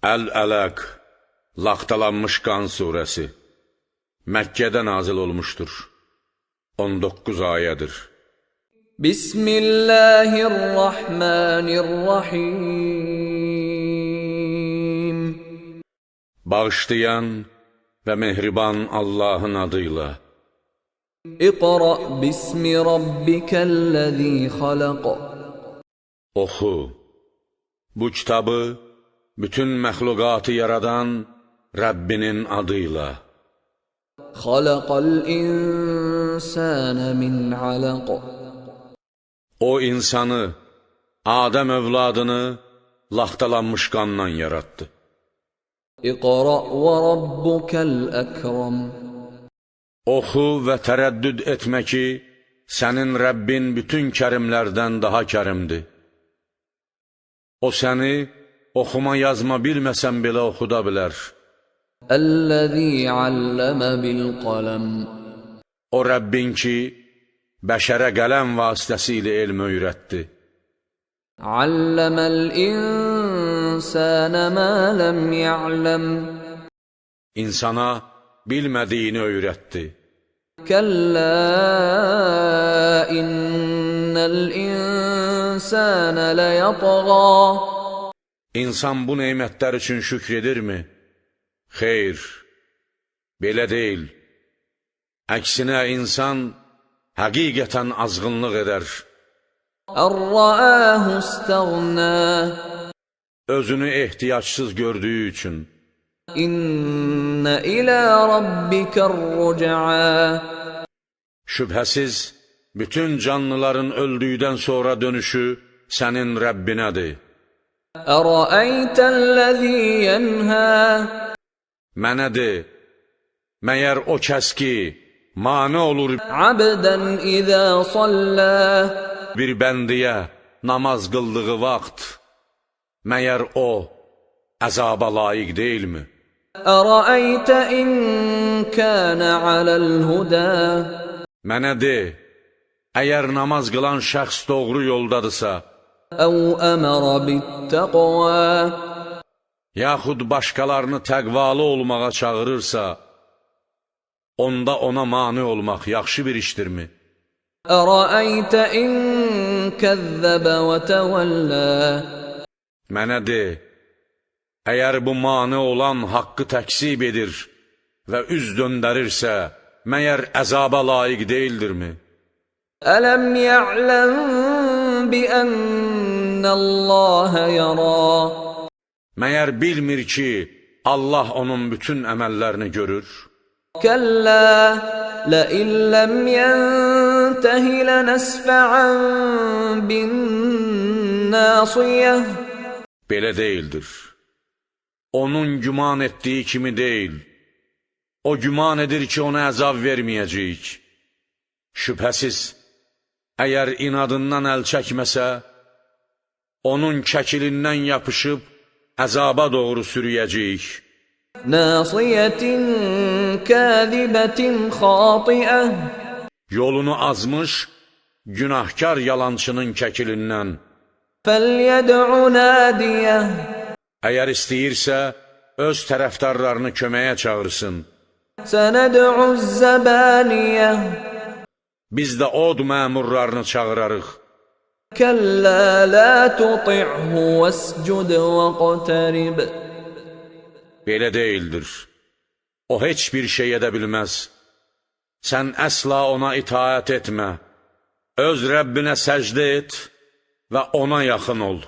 Əl-Ələq, Laxtalanmış qan surəsi, Məkkədə nazil olmuşdur. 19 ayədir. Bismillahirrahmanirrahim. Bağışlayan və mehriban Allahın adıyla. İqra bismi rabbikəl-ləzî xalaq. Oxu, bu kitabı bütün məxluqatı yaradan Rəbbinin adıyla. Xalaqal insana min alaq. O insanı, Adəm övladını laxtalanmış qandan yaratdı. İqra və rabbukal əkram. Oxu və tərəddüd etmə ki, sənin Rəbbin bütün kərimlərdən daha kərimdir. O səni oxuma yazma bilməsən belə oxuda bilər. Əl-ləzî alləmə bil-qələm. O Rəbbin ki, bəşərə qələm vasitəsilə elm öyrətdi. Alləməl insənə mə ləm ya'ləm. İnsana bilmədiyini öyrətdi. Kəllə innəl insənə ləyətğâ. İnsan bu nemətlər üçün şükr edirmi? Xeyr, belə deyil. Əksinə insan həqiqətən azğınlıq edər. Ər-rəəhu istəğnə. Özünü ehtiyacsız gördüyü üçün. İnnə ilə rabbikər-ruc'a. Şübhəsiz, bütün canlıların öldükdən sonra dönüşü sənin Rəbbinədir. Ərəəytəl-ləzî yənhə. Mənə de, məyər o kəs ki, mane olur Abdən izə sallə. Bir bəndiyə namaz qıldığı vaxt, məyər o əzaba layiq deyilmi? Ərəəytə in kənə aləl-hudə. Mənə de, əgər namaz qılan şəxs doğru yoldadırsa, Əv əmərə bit-təqvə. Yaxud başqalarını təqvalı olmağa çağırırsa, onda ona mane olmaq yaxşı bir işdirmi? Ərəəytə in kəzzəbə və təvəllə. Mənə de, əgər bu mane olan haqqı təksib edir və üz döndərirsə, məyər əzaba layiq deyildirmi? Ələm ya'ləm biənnəlləhə yərə. Məyər bilmir ki, Allah onun bütün əməllərini görür? Kəllə, ləin ləm yəntəhi lənəsfəən bin-nasiyyəh. Belə deyildir. Onun güman etdiyi kimi deyil. O güman edir ki, ona əzab verməyəcəyik. Şübhəsiz, əgər inadından əl çəkməsə, onun kəkilindən yapışıb, əzaba doğru sürüyəcəyik. Nasiyyətin kəzibətin xatiəh. Yolunu azmış, günahkar yalançının kəkilindən. Fəlyəd'u nadiyyəh. Əgər istəyirsə, öz tərəfdarlarını köməyə çağırsın. Sənəd'u-z-zəbaniyyəh. Biz də od məmurlarını çağırarıq. Kəllə lə tuti'hu vəscud vəqtərib. Belə deyildir. O heç bir şey edə bilməz. Sən əsla ona itaət etmə. Öz Rəbbinə səcdə et və ona yaxın ol.